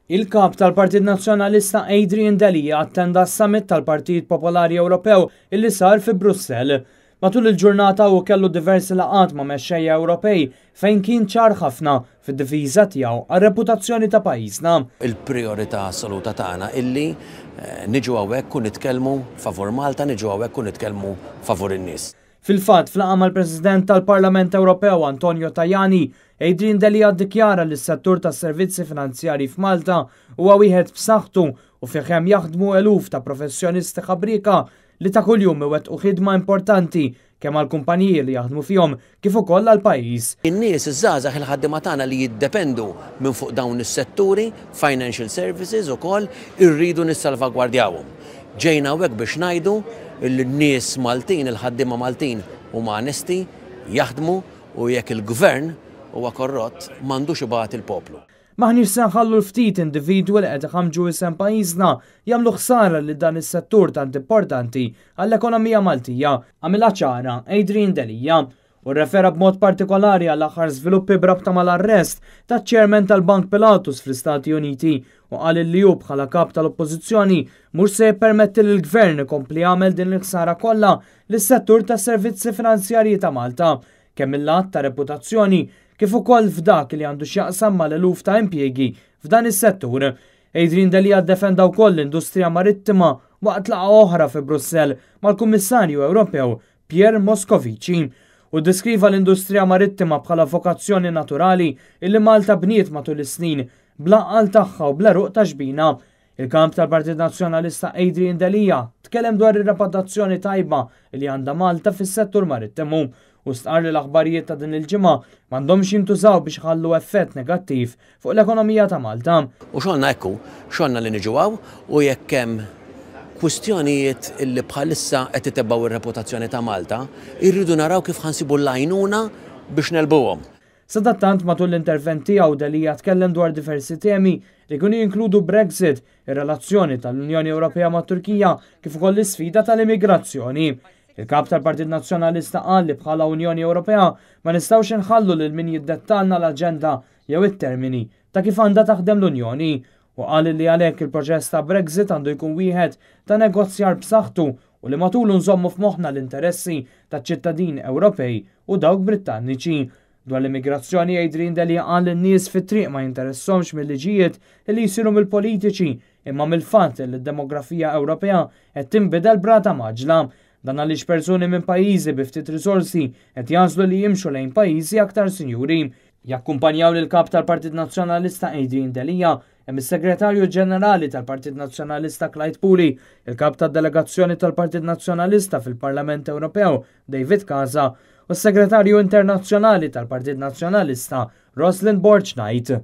Il-Kap tal-Partit Nazzjonalista Adrian Delia attenda s-Summit tal-Partit Popolari Ewropew illi sar fi Brussell. Matul il-ġurnata hu kellu diversi laqgħat ma' mexxejja Ewropej fejn kien ċar ħafna fid-difiża tiegħu għar-reputazzjoni ta' pajjiżna. Il-prijorità assoluta tagħna illi niġu hawnhekk u nitkellmu favur Malta, niġu hawnhekk u nitkellmu favur in-nies. Fil-fatt, f'laqgħa mal-President tal-Parlament Ewropew Antonio Tajani, Adrian Delia ddikjara li s-settur tas-servizzi finanzjarji f'Malta huwa wieħed b'saħħtu u fih hemm jaħdmu eluf ta' professjonisti ħabrieka li ta' kuljum iwettqu ħidma importanti kemm għall-kumpaniji li jaħdmu fihom kif ukoll għall-pajjiż. In-nies, iż-żgħażagħ, il-ħaddiema tagħna li jiddependu minn fuq dawn is-setturi, financial services ukoll, irridu nissalvagwardjawhom. Ġejna hawnhekk biex ngħidu li n-nies Maltin, il-ħaddiema Maltin huma onesti, jaħdmu u jekk il-Gvern huwa korrott m'għandux ibati l-poplu. M'aħniex se nħallu l-ftit individwi li qed iħammġu isem pajjiżna jagħmlu ħsara lil dan is-settur tant importanti għall-ekonomija Maltija, għamilha ċara Adrian Delia. U rrefera b'mod partikolari għall-aħħar żviluppi b'rabta mal-arrest taċ-chairman tal-Bank Pilatus fl-Istati Uniti u qal li hu bħala kap tal-Oppożizzjoni mhux se jippermetti li l-Gvern ikompli jagħmel din il-ħsara kollha lis-settur tas-servizzi finanzjarji ta' Malta, kemm mill-lat ta' reputazzjoni kif ukoll f'dak li għandu x'jaqsam mal-eluf ta' impjiegi f'dan is-settur. Adrian Delia ddefenda wkoll l-industrija marittima waqt laqgħa oħra fi Brussell mal-Kummissarju Ewropew Pierre Moscovici u ddiskriva l-industrija marittima bħala vokazzjoni naturali illi Malta bniet matul is-snin bl-għaqal tagħha u bl-għeruq ta' xbina. Il-Kap tal-Partit Nazzjonalista Adrian Delia tkellem dwar ir-reputazzjoni tajba li għandha Malta fis-settur marittimu u stqarr li l-aħbarijiet ta' din il-ġimgħa m'għandhomx jintużaw biex iħallu effett negattiv fuq l-ekonomija ta' Malta. U xogħolna hekk hu, xogħolna li niġu hawn u jekk hemm kwistjonijiet li bħalissa qed itebbgħu r-reputazzjoni ta' Malta, irridu naraw kif ħa nsibu l-għajnuna biex negħlbuhom. Sadattant matul l-intervent tiegħu Delia tkellem dwar diversi temi li kienu jinkludu Brexit, ir-relazzjoni tal-Unjoni Ewropea mat-Turkija kif ukoll l-isfida tal-immigrazzjoni. Il-kap tal-Partit Nazzjonalista qal li bħala Unjoni Ewropea ma nistgħux inħallu lil min jiddettalna l-aġenda jew it-termini ta' kif għandha taħdem l-Unjoni u qal li għalhekk il-proċess ta' Brexit għandu jkun wieħed ta' negozjar b'saħħtu u li matulu nżommu f'moħħna l-interessi taċ-ċittadini Ewropej u dawk Brittanniċi. Dwar l-immigrazzjoni Adrian Delia qal li n-nies fit-triq ma jinteressahomx mill-liġijiet li jsiru mill-politiċi imma mill-fatt li d-demografija Ewropea qed tinbidel b'rata mgħaġġla. Dan għaliex persuni minn pajjiżi bi ftit risorsi qed jagħżlu li jimxu lejn pajjiżi aktar sinjuri. Jakkumpanjaw lil kap tal-Partit Nazzjonalista Adrian Delia hemm is-Segretarju Ġenerali tal-Partit Nazzjonalista Clyde Puli, il-kap tad-Delegazzjoni tal-Partit Nazzjonalista fil-Parlament Ewropew David Casa u s-Segretarju Internazzjonali tal-Partit Nazzjonalista Roslyn Borg Knight.